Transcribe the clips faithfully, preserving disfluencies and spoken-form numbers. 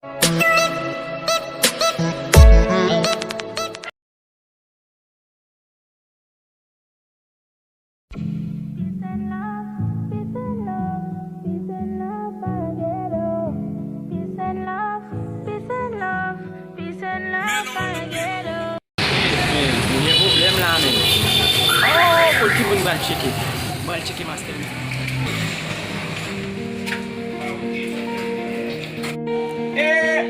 Peace and love, peace and love, peace and love, pa ghetto. Peace and love, peace and love, peace and love, pa ghetto. Men, nou gen pwoblèm la, men. Oh, pou ki moun pral tcheke? Pral tcheke master. Eh!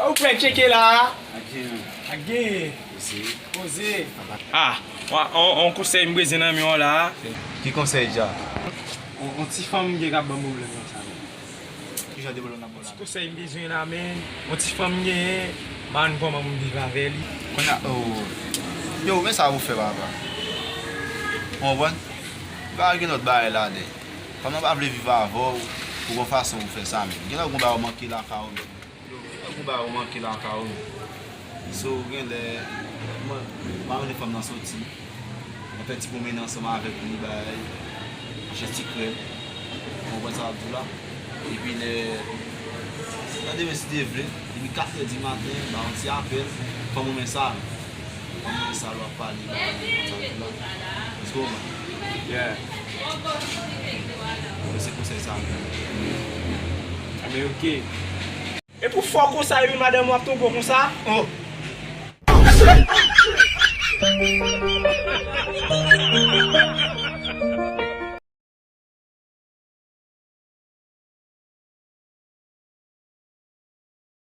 Ou pral tcheke la? Ak genyen. Ak genyen. Poze. Poze. Ah, on, on, on konsèy m bezwen nan men w la. Ki konsèy, Dja? On, on ti fanm m gen k ap ban m pwoblèm nan sa, men. Ki jan de pwoblèm n ap ba w la? Ti konsèy m bezwen la, men. On ti fanm m genyen, m pa konn kòman pou m viv avè li. Kounye a, oh. Yo, men sa ou fè, papa. Ou konprann? Pa gen lòt bagay ladan. Fanm nan pa vle viv avè w pou yon fason ou fè sa, men. Gen lè ou gon bagay ou manke lakay ou, men. Tankou bagay ou manke lakay ou. So, gen lè, mwen, m a mennen fanm nan soti. Mwen fè ti pwomennen ansanm avèk li, bay, jè ti krèm. Ou konprann sa m ap di w la? Epi lè, nan demen, si Dye vle, depi kat è di maten, ba yon ti apèl, fè mwen men sa. Fè mwen men sa, lè w ap pale, ba yon ti apèl la. Èske w konprann? Yeah. Mwen se konsèy sa. Mwen oke. E pou fò konsa, epi madanm w ap tonbe konsa? Oh.